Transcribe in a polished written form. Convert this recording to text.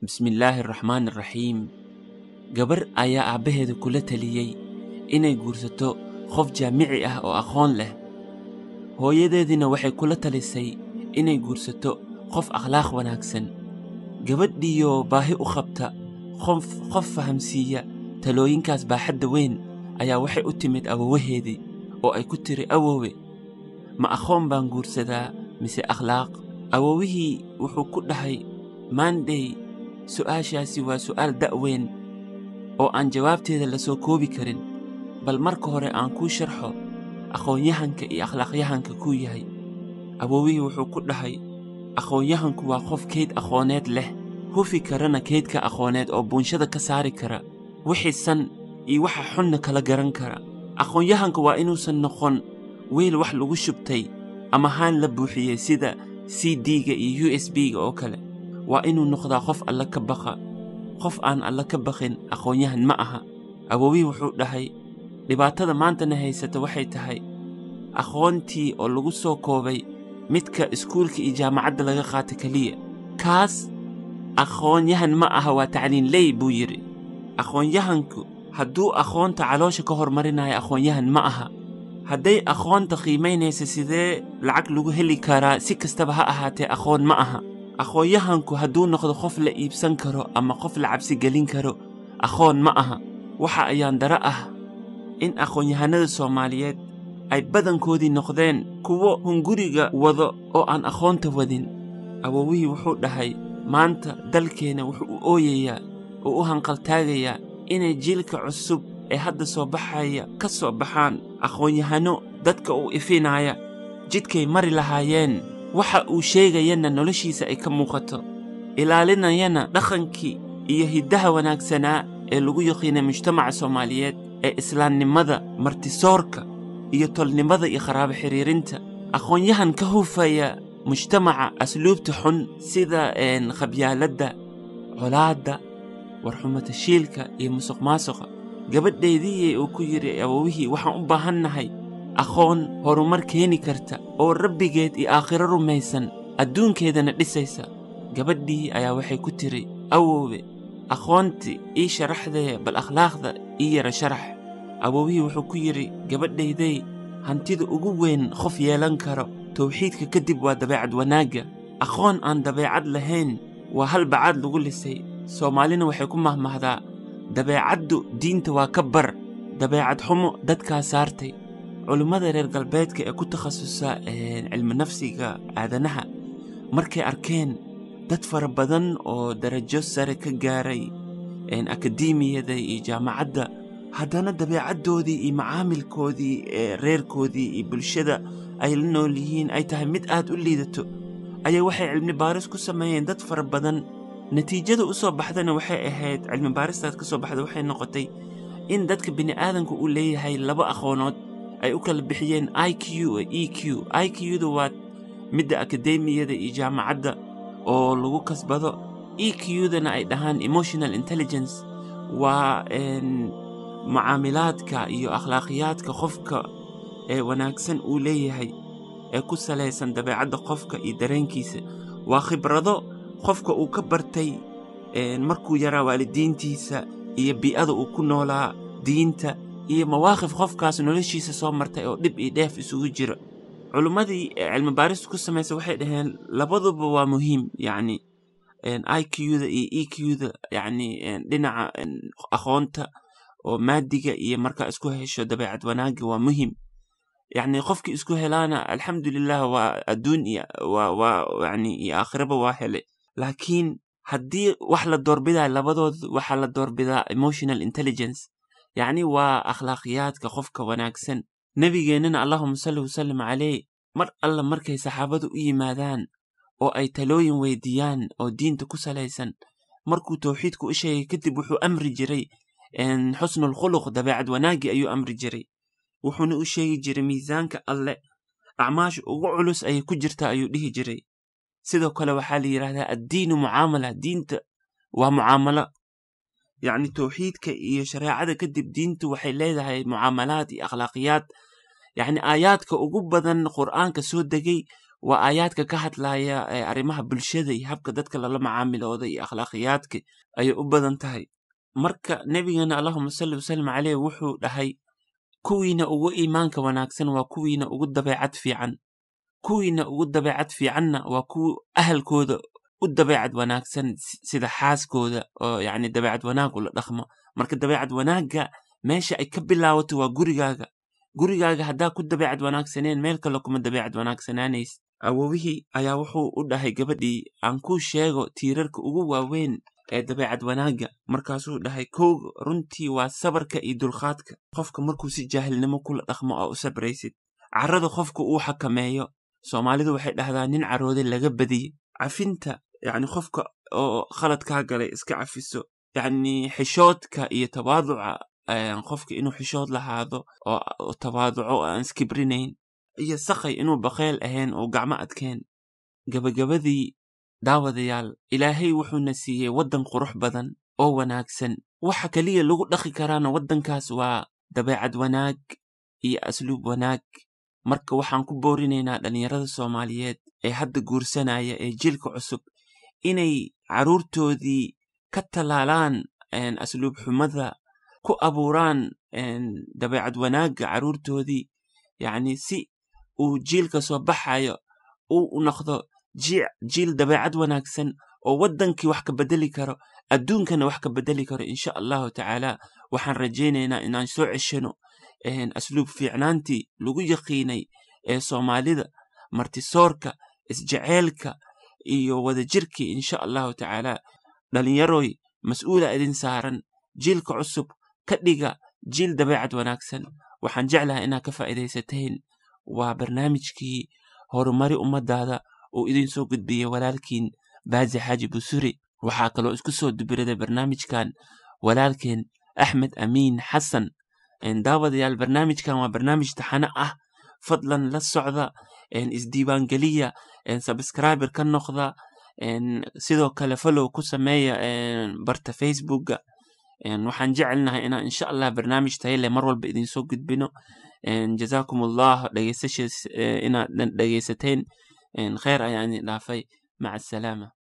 Bismillaahi araxmaani araxiim. Gabar ayaa aabbaheeda kula taliyey inay guursato qof jaamici ah oo aqoon leh. Hooyadeediina waxay kula talisay inay guursato qof akhlaaq wanaagsan. Gabadhiiyoo baahi u qabta qof fahamsiiya talooyinkaas baaxadda weyn ayaa waxay u timid awowaheedii oo ay ku tiri, "Awowe, ma aqoon baan guursadaa mise akhlaaq?" Awowihii wuxuu ku dhahay, "Maandhey, su'aashaasi waa su'aal da'weyn oo aan jawaabteeda la soo koobi karin. Bal marka hore aan kuu sharxo aqoonyahanka iyo akhlaaqyahanka kuu yahay." Awowihii wuxuu ku dhahay, "Aqoonyahanku waa qof kayd aqooneed leh, hufi karana kaydka aqooneed oo buunshada ka saari kara wixii san iyo waxa xunna kala garan kara. Aqoonyahanku waa inuusan noqon weel wax lagu shubtay ama haan la buuxiyey sida CD-ga iyo USB-ga oo kale. Waa inuu noqdaa qof Alle ka baqa. Qof aan Alle ka baqin aqoonyahan ma aha." Awowihii wuxuu dhahay, "Dhibaatada maantana haysata waxay tahay aqoontii oo lagu soo koobay midka iskuulka iyo jaamacadda laga qaata keliya. Kaas aqoonyahan ma aha, waa tacliinley," buu yidhi. "Aqoonyahanku hadduu aqoonta caloosha ka hormarinayo, aqoonyahan ma aha. Hadday aqoonta qiimaynaysa sidee lacag lagu heli karaa, si kastaba ha ahaatee, aqoon ma aha. Aqoonyahanku hadduu noqdo qof la iibsan karo ama qof la cabsi gelin karo, aqoon ma aha. Waxa ayaan daro ah in aqoon-yahanada Soomaaliyeed ay badankoodii noqdeen kuwo hunguriga wado oo aan aqoonta wadin." Awowihii wuxuu dhahay, "Maanta dalkeenna wuxuu u ooyayaa oo u hanqaltaagayaa inay jiilka cusub ee hadda soo baxaya ka soo baxaan aqoon-yahano dadka u ifinaya jidkay mari lahaayeen, waxa uu sheegayana noloshiisa ay ka muuqato, ilaalinayana dhaqankii iyo hiddaha wanaagsanaa ee lagu yaqiinay mujtamaca Soomaaliyeed ee islaamnimada, martisoorka iyo tolnimada iyo qaraabo xiriirinta. Aqoon-yahan ka hufaya mujtamaca asluubta xun sida khabyaaladda, colaadda, warxumatashiilka iyo musuqmaasuqa. Gabadheediiyey," uu ku yidhi awowihii, "waxaan u baahannahay aqoon horumar keeni karta oo Rabbigeed iyo aakhiro rumaysan, adduunkeedana dhisaysa." Gabadhii ayaa waxay ku tiri, "Awoowe, aqoonti ii sharaxdee, bal akhlaaqda ii yara sharax." Awowihii wuxuu ku yidhi, "Gabadhayday, hantida ugu weyn qof yeelan karo tawxiidka kadib waa dabeecad wanaagga. Aqoon aan dabeecad lahayn waa hal bacaad lagu lisay. Soomaalina waxay ku mahmahdaa, dabeecaddu diinta waa ka bar, dabeecad xumo dadkaa saartay." Culimmada reer galbeedka ee ku takhasusa cilmi nafsiga aadanaha markay arkeen dad fara badan oo darajo sare ka gaaray akademiyada iyo jaamacadda, haddana dabeecaddoodii iyo macaamilkoodii ee reerkoodii iyo bulshada ay la nool yihiin ay tahay mid aad u liidato, ayaa waxay cilmi baaris ku sameeyeen dad fara badan. Natiijada u soo baxdana waxay ahayd, cilmi baaristaas ka soo baxda waxay noqotay in dadka bini'aadanka uu leeyahay laba aqoonood ay u kala bixiyeen IQ iyo EQ. IQ-da waa midda akademiyada iyo jaamacadda oo lagu kasbado, EQ-dana ay dhahaan emotional intelligence, waa mucaamilaadka iyo akhlaaqiyaadka qofka ee wanaagsan uu leeyahay ee ku salaysan dabeecadda qofka iyo dareenkiisa. Waa khibrado qofka uu ka bartay markuu yaraa waalidiintiisa iyo bii'ada uu ku noolaa, diinta iyo mawaaqif qofkaas noloshiisa soo martay oo dhib iyo dheef isugu jira. Culimmadii cilmi baarista ku samaysa waxay dhaheen labaduba waa muhiim, yacni IQ-da iyo EQ-da, yacni dhinaca aqoonta oo maadiga iyo markaa isku hesho dabeecad wanaagga waa muhiim. Yacni qofkii isku helaana, alxamdulilah, waa adduun iyo waa yani iyo aakhiraba waa helay. Laakiin haddii wax la doorbidayo labadood, waxaa la doorbidaa emotional intelligence, yacni waa akhlaaqiyaadka qofka wanaagsan. Nebigeennana, allahuma salli wasallim caleyh, mar alla markay saxaabadu u yimaadaan oo ay talooyin weydiiyaan oo diinta ku salaysan, markuu tawxiidku u sheegay kadib, wuxuu amri jiray xusnul khuluq, dabeecad wanaaggi ayuu amri jiray. Wuxuuna u sheegi jiray miisaanka Alle acmaasha ugu culus ayay ku jirtaa, ayuu dhihi jiray. Sidoo kale waxaa la yidhahdaa addiinu mucaamala, diinta waa mucaamalo. Yacni tawxiidka iyo shareecada kadib, diintu waxay leedahay mucaamalaad iyo akhlaaqiyaad. Yacni aayaadka ugu badan Qur'aanka soo degay Waa aayaadka ka hadlaya arrimaha bulshada iyo habka dadka lala macaamilooda iyo akhlaaqiyaadka ayay u badan tahay. Marka nebigana, allahuma salli wasallim caleyh, wuxuu dhahay: "Kuwiina ugu iimaanka wanaagsan waa kuwiina ugu dabeecad fiican, kuwiina ugu dabeecad fiicanna waa kuwa ahalkooda u dabeecad wanaagsan, sida xaaskooda oo yacni dabeecad wanaag ula dhaqmo." Marka dabeecad wanaagga meesha ay ka bilaabato waa gurigaaga. Gurigaaga haddaa ku dabeecad wanaagsaneen, meel kale kuma dabeecad wanaagsanaanaysid. Awowihii ayaa wuxuu u dhahay gabadhii: "Aan kuu sheego tiirarka ugu waaweyn ee dabeecad wanaagga." Markaasuu dhahay: "Kowga runtii waa sabarka iyo dulqaadka. Qofka markuu si jaahilnimo kula dhaqmo oo u sabraysid, carrada qofka uu xakameeyo. Soomaalidu waxay dhahdaa: 'Nin carooday laga badiyey.' Cafinta, yacni qofka oo khalad kaa galay iska cafiso. Yacni xishoodka iyo tawaaduca, qofka inuu xishood lahaado oo tawaaduco oo aan iskibrinayn, iyo sakhay, inuu bakheel ahayn oo gacmo adkeen." Gabagabadii, daawadayaal, Ilaahay wuxuuna siiyey waddan qurux badan oo wanaagsan. Waxa keliya lagu dhaqi karaana waddankaas waa dabeecad wanaag iyo asluub wanaag. Marka waxaan ku boorinaynaa dhallinyarada Soomaaliyeed ee hadda guursanaya ee jiilka cusub inay carruurtoodii ka tallaalaan asluub xumada, ku abuuraan dabeecad wanaagga carruurtoodii, yacni si uu jiilka soo baxayo uu u noqdo jiil dabeecad wanaagsan oo waddankii wax ka bedeli karo, adduunkana wax ka bedeli karo, insha Allahu tacaala. Waxaan rajaynaynaa inaan soo ceshano asluub fiicnaantii lagu yaqiinay ee Soomaalida, martisoorka, isjeceelka iyo wadajirkii, insha Allahu tacaala. Dhalinyaroy, mas-uula idin saaran. Jiilka cusub ka dhiga jiil dabeecad wanaagsan. Waxaan jeclahay inaad ka faa'iidaysateen. Waa barnaamijkii Horumari Ummadaada uu idin soo gudbiyey walaalkiin Baazi Xaaji Busuri. Waxaa kaloo isku soo dubiraday barnaamijkan walaalkeen Axmed Amiin Xasan. Daawadayaal, barnaamijkan waa barnaamij taxane ah. Fadlan la socda, isdiiwaangeliya, subscriber ka noqda, sidoo kale follow ku sameeya barta Facebooka. Waxaan jecelnahay inaan, insha Allah, barnaamij tayo leh mar walba idinsoo gudbino. Jazaakum Allah inaad dhegeysateen. Kheyr ayaan idin dhaafay. Maca asalaama.